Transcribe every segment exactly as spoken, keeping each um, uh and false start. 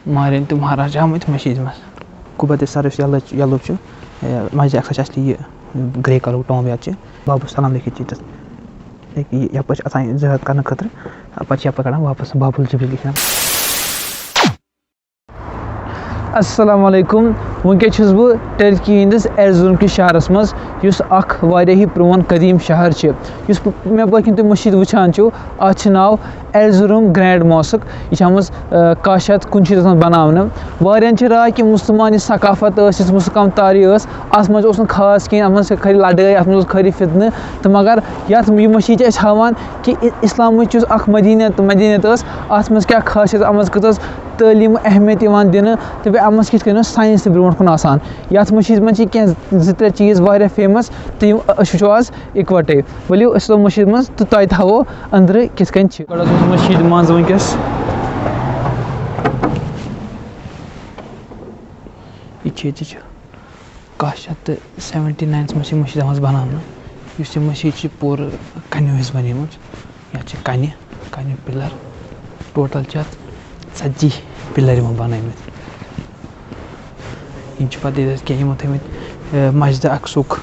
مہرٮ۪ن تہٕ مہراز چھِ آمٕتۍ مٔشیٖد منٛز۔ قُبَتِ سَر یُس یَلہٕ چھُ، یَلہٕ چھُ، اے، مسجدِ اقصیٰ چھِ اَصلی یہِ گرٛے کَلرُک ٹام یَتھ چھِ بابُ السلام لیکھِتھ چھِ تَتھ۔ یہِ، یہِ، یَپٲرۍ چھِ اَژان یہِ زِیارت کَرنہٕ خٲطرٕ، پَتہٕ چھِ یَپٲرۍ کَڑان واپَس بابُل جبریل یہِ چھِ وَنان۔ السلام علیکم، وٕنکٮ۪س چھُس بہٕ ٹرکی ہٕنٛدِس ایرزروم کِس شہرَس منٛز، یُس اَکھ واریاہٕے پرٛون قدیٖم شہر چھِ۔ یُس مےٚ پٔتۍ کِنۍ تُہۍ مٔشیٖد وٕچھان چھِو، اَتھ چھِ ناو ایرزروم گرینڈ ماسک۔ یہِ چھِ آمٕژ، آ، کاہ شیٚتھ کُنشیٖتَس منٛز بَناونہٕ۔ واریاہَن چھِ راے کہِ مُسلمانہِ ثقافت ٲس، یُس مُسلمان تٲریٖخ ٲس، اَتھ منٛز اوس نہٕ خاص کینٛہہ، اَتھ منٛز ٲس خٲلی لَڑٲے، اَتھ منٛز اوس خٲلی فِتنہٕ۔ تہٕ مگر یَتھ، یہِ مٔشیٖد چھِ اَسہِ ہاوان کہِ اِ-، اِسلامٕچ یُس اَکھ مدیٖنت، مدیٖنت ٲس، اَتھ منٛز کیٛاہ خاصیت، اَتھ منٛز کۭژاہ ٲس تعلیٖم اہمیت یِوان دِنہٕ، تہٕ بیٚیہِ اَتھ منٛز کِتھ کٔنۍ اوس ساینس تہِ برونٛٹھ کُن آسان۔ یَتھ مٔشیٖد منٛز چھِ کینٛہہ زٕ ترٛےٚ چیٖز واریاہ فیمَس، تہٕ یِم أسۍ وٕچھو آز اِکوَٹَے۔ ؤلِو، أسۍ وَسو مٔشیٖد منٛز تہٕ تۄہہِ تہِ ہاوو أنٛدرٕ کِتھ کٔنۍ چھِ۔ گۄڈٕ حظ ووتُس مٔشیٖد منٛز وٕنکیٚس۔ یہِ چھِ ییٚتِچ کاہ شیٚتھ تہٕ سیوَنٹی ناینَس منٛز چھِ مٔشیٖد آمٕژ بَناونہٕ۔ یُس یہِ مٔشیٖد چھِ پوٗرٕ کَنیو ہِنٛز بَنیمٕژ۔ یَتھ چھِ کَنہِ، کَنہِ پِلَر۔ ٹوٹَل چھِ اَتھ ژَتجی پِلَر یِوان بَنٲومٕتۍ۔ یِم چھِ پَتہٕ ییٚتہِ کینٛہہ یِمو تھٲومٕتۍ، اَ، مسجدِ اقصاہُک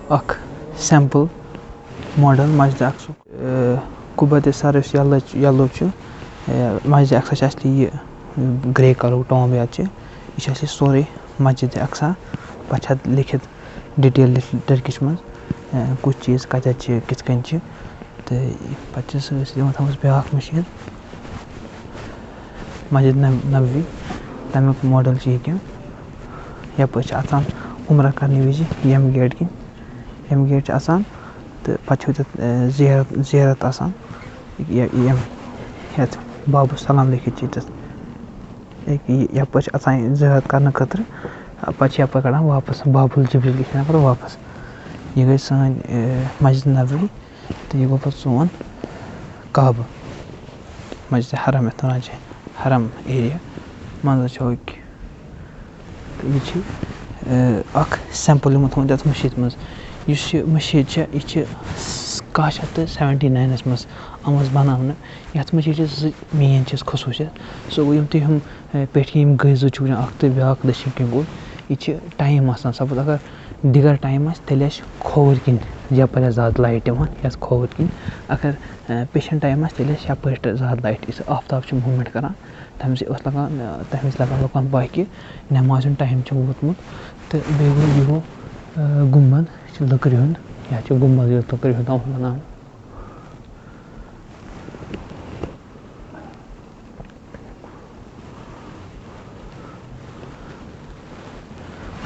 اَکھ سیمپٕل ماڈل مسجدِ اقصاہُک۔ اَ، قُبَتِ سَر یُس یَلہٕ چھُ، یَلہٕ چھُ، اَ، مسجدِ اقصیٰ چھِ اَصلی یہِ گرٛے کَلرُک ٹام یَتھ چھِ۔ یہِ چھِ اَصلی سورُے مسجدِ اقصیٰ۔ پَتہٕ چھِ اَتھ لیکھِتھ ڈِٹیل لیکھِتھ ٹٔرکِش منٛز، اَ، کُس چیٖز کَتٮ۪تھ چھِ، کِتھ کٔنۍ چھِ۔ تہٕ پَتہٕ چھِ سۭتۍ سۭتۍ یِوان تھاونَس بیٛاکھ مٔشیٖد، مسجد نب-، نبوی، تَمیُک ماڈل چھُ یہِ کہِ یَپٲرۍ چھِ اَژان عُمرہ کَرنہٕ وِزِ ییٚمہِ گیٹ کِنۍ، ییٚمہِ گیٹ چھِ اَژان تہٕ پَتہٕ چھِ تَتھ، اَ، زیارت، زیارت آسان، یہِ، یِم ہٮ۪تھ بابُ السلام لیکھِتھ چھِ تَتھ۔ یہِ، یہِ، یَپٲرۍ چھِ اَژان یہِ زیارت کَرنہٕ خٲطرٕ، پَتہٕ چھِ یَپٲرۍ کَڑان واپَس، بابُل جبریل یہِ چھِ اَنان پَتہٕ واپَس۔ یہِ گٔے سٲنۍ، اَ، مسجد نبوی۔ تہٕ یہِ گوٚو پَتہٕ سون کعبہٕ، مسجد حرم یَتھ وَنان چھِ، حرم ایریا منٛز وٕچھو أکۍ۔ تہٕ یہِ چھِ، اَ، اَکھ سیمپٕل یِمو تھوٚومُت یَتھ مٔشیٖد منٛز۔ یُس یہِ مٔشیٖد چھےٚ، یہِ چھِ س-، کاہ شیٚتھ تہٕ سیوَنٹی ناینَس منٛز آمٕژ بَناونہٕ۔ یَتھ مٔشیٖد چھِ زٕ مین چیٖز خصوٗصیت۔ سُہ گوٚو یِم تہِ یِم، اَ، پٮ۪ٹھۍ کِنۍ یِم گٔنٛزۍ زٕ چھِ وٕچھان، اَکھ تہٕ بیٛاکھ دٔچھِنۍ کِنۍ گوٚو، یہِ چھِ ٹایم آسان۔ سَپوز اگر دِگر ٹایم آسہِ، تیٚلہِ آسہِ کھووُر کِنۍ یَپٲرۍ آسہِ زیادٕ لایٹ یِوان، یَتھ کھووُر کِنۍ۔ اگر، اَ، پیشَنٹ ٹایم آسہِ، تیٚلہِ آسہِ یَپٲرۍ تہٕ زیادٕ لایٹ۔ یُس آفتاب چھُ موٗمٮ۪نٛٹ کَران، تَمہِ سۭتۍ اوس لَگان، اَ، تَمہِ وِزِ لَگان لُکَن پَے کہِ نٮ۪ماز ہُنٛد ٹایم چھُ ووتمُت۔ تہٕ بیٚیہِ گوٚو یہِ گوٚو، اَ، گُمبَد، یہِ چھُ لٔکرِ ہُنٛد، یَتھ چھُ گُمبَد یوت لٔکرِ ہُنٛد آمُت بَناونہٕ۔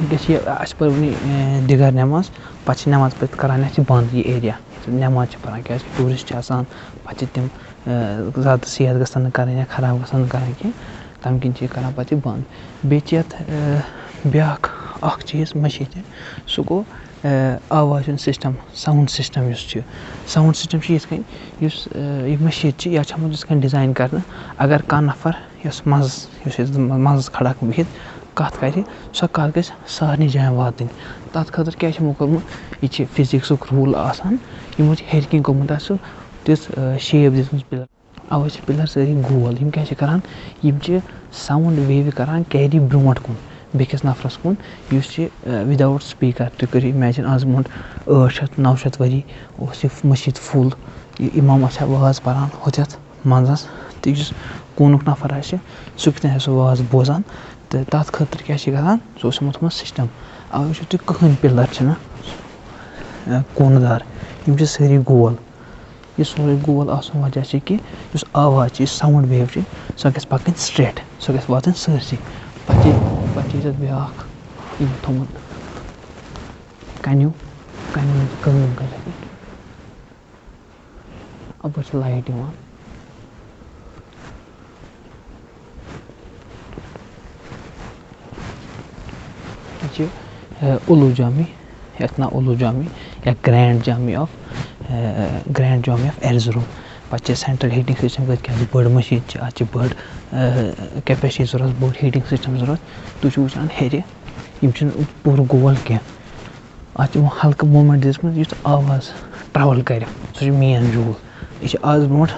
وٕنکیٚس چھِ یہِ، اَسہِ پٔر وٕنی، اے، دِگر نٮ۪ماز، پَتہٕ چھِ نٮ۪ماز پٔرِتھ کَران یَتھ یہِ بنٛد، یہِ ایریا، ییٚتہِ نٮ۪ماز چھِ پَران، کیٛازِکہِ ٹوٗرِسٹ چھِ آسان، پَتہٕ چھِ تِم، اے، زیادٕ صحت گژھن نہٕ کَرٕنۍ یا خراب گژھن نہٕ کَرٕنۍ کینٛہہ، تَمہِ کِنۍ چھِ یہِ کَران پَتہٕ یہِ بنٛد۔ بیٚیہِ چھِ یَتھ، اے، بیٛاکھ اَکھ چیٖز مٔشیٖد چھِ، سُہ گوٚو، اے، آواز ہُنٛد سِسٹَم، ساوُنٛڈ سِسٹَم یُس چھُ، ساوُنٛڈ سِسٹَم چھُ یِتھ کٔنۍ، یُس، اے، یہِ مٔشیٖد چھِ، یہِ چھِ آمُت یِتھ کٔنۍ ڈِزاین کَرنہٕ، اگر کانٛہہ نفر یۄس منٛزَس، یۄس یَتھ منٛزَس کھڑا بِہِتھ کَتھ کَرِ، سۄ کَتھ گژھِ سارنٕے جایَن واتٕنۍ۔ تَتھ خٲطرٕ کیٛاہ چھِ یِمو کوٚرمُت؟ یہِ چھِ فِزِکسُک روٗل آسان، یِمو چھِ ہیٚرِ کِنۍ کوٚرمُت آسہِ سُہ تِژھ، آ، شیپ دِژمٕژ پِلَر۔ اَوَے چھِ پِلَر سٲری گول۔ یِم کیٛاہ چھِ کَران؟ یِم چھِ ساوُنٛڈ ویوِ کَران کیری برونٛٹھ کُن، بیٚکِس نفرَس کُن، یُس چھِ، آ، without speaker۔ تُہۍ کٔرِو imagine، آز برونٛٹھ ٲٹھ شیٚتھ نَو شیٚتھ ؤری اوس یہِ مٔشیٖد فُل، یہِ اِمام آسہِ ہا واز پَران ہُتٮ۪تھ منٛزَس، تہٕ یُس کوٗنُک نفر آسہِ، سُہ کِتھ کٔنۍ آسہِ سُہ واز بوزان؟ تہٕ تَتھ خٲطرٕ کیٛاہ چھِ گژھان؟ سُہ اوس یِمو تھوٚمُت سِسٹَم۔ اَوَے وٕچھِو تُہۍ، کٕہٕنۍ پِلَر چھِنہٕ، اَ، کوٗنہٕ دار، یِم چھِ سٲری گول۔ یہِ سورُے گول آسُن وجہ چھِ کہِ یُس آواز چھِ، یُس ساوُنٛڈ ویو چھِ، سۄ گژھِ پَکٕنۍ straight، سۄ گژھِ واتٕنۍ سٲرسٕے۔ پَتہٕ چھِ، پَتہٕ چھِ ییٚتٮ۪تھ بیٛاکھ یِمو تھوٚمُت کَنیوٗ، کَنیوٗ ہٕنٛز کٲم کَران۔ اَپٲرۍ چھِ لایٹ یِوان۔ یہِ چھِ، اَ، اُلوٗ جامی، یَتھ ناو اُلوٗ جامی یا گرینڈ جامی آف، اَ، گرینڈ جامی آف ایرزروم۔ پَتہٕ چھِ سینٹرل ہیٖٹِنٛگ سِسٹَم کٔرِتھ، کیٛازِ بٔڑ مٔشیٖد چھِ، اَتھ چھِ بٔڑ، اَ، کیپیسٹی ضوٚرَتھ، بوٚڑ ہیٖٹِنٛگ سِسٹَم ضوٚرَتھ۔ تُہۍ چھِو وٕچھان ہیٚرِ، یِم چھِنہٕ پوٗرٕ گول کینٛہہ۔ اَتھ چھِ یِمو ہلکہٕ موٗمٮ۪نٛٹ دِژمٕژ، یُتھ آواز ٹرٛاوٕل کَرِ، سُہ چھُ مین روٗل۔ یہِ چھِ آز برونٛٹھ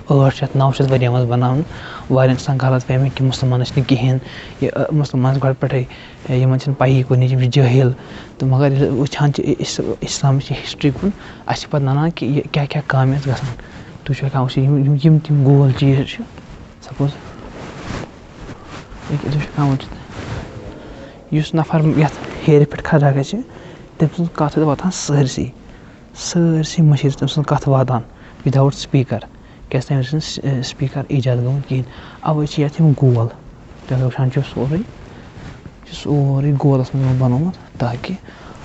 ٲٹھ شیٚتھ نَو شیٚتھ ؤرِین منٛز بَناونہٕ۔ واریاہَن چھِ آسان غلط فہمی کہِ مُسلمانَن چھِنہٕ کِہیٖنۍ، یہِ، ٲں، مُسلمان چھِ گۄڈٕ پٮ۪ٹھَے، ٲں، یِمَن چھِنہٕ پَیی کُنِچ، یِم چھِ جٲہِل۔ تہٕ مگر ییٚلہِ وٕچھان چھِ أسۍ اِسلامٕچ history کُن، اَسہِ چھِ پَتہٕ نَنان کہِ یہِ کیٛاہ کیٛاہ کامہِ ٲسۍ گژھان۔ تُہۍ چھِو ہٮ۪کان وٕچھِتھ، یِم، یِم، یِم تِم گول چیٖز چھِ، suppose، ییٚکیٛاہ تُہۍ چھِو ہٮ۪کان وٕچھِتھ، یُس نفر یَتھ ہیرِ پٮ۪ٹھ کھڑا گژھِ، تٔمۍ سٕنٛز کَتھ چھِ واتان سٲرسٕے۔ سٲرسٕے مٔشیٖد چھِ تٔمۍ سٕنٛز کَتھ واتان without speaker، کیٛازِ تٔمِس چھِنہٕ س-، speaker ایجاد گوٚمُت کِہیٖنۍ۔ اَوَے چھِ یَتھ یِم گول، تُہۍ اگر وٕچھان چھِو سورُے، یہِ چھُ سورُے گولَس منٛز یِمو بَنومُت، تاکہِ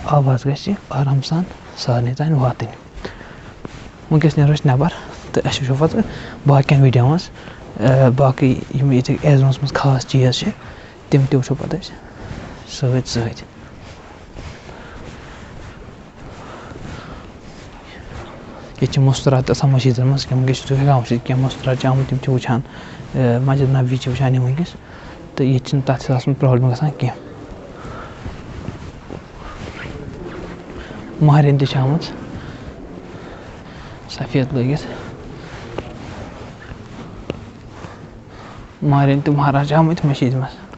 آواز گژھِ آرام سان سارنٕے تام واتٕنۍ۔ وٕنکیٚس نیرو أسۍ نٮ۪بَر تہٕ أسۍ وٕچھو پَتہٕ باقیَن ویٖڈیوَن منٛز، آ، باقٕے یِم ییٚتہِ ایزرومَس منٛز خاص چیٖز چھِ، تِم تہِ وٕچھو پَتہٕ أسۍ سۭتۍ سۭتۍ۔ ییٚتہِ چھِ مُسترات تہِ آسان مَسجِدَن منٛز، کینٛہہ وٕنکیٚس چھِ تُہۍ ہٮ۪کان وٕچھِتھ، کینٛہہ مُسترات چھِ آمٕتۍ، تِم چھِ وٕچھان، آ، مسجد نبوی چھِ وٕچھان یِم وٕنکیٚس، تہٕ ییٚتہِ چھِنہٕ تَتھ حِسابَس منٛز problem گژھان کینٛہہ۔ مہرٮ۪ن تہِ چھِ آمٕژ سفید لٲگِتھ۔ مہرٮ۪ن تہٕ مہراز چھِ آمٕتۍ مٔشیٖد منٛز۔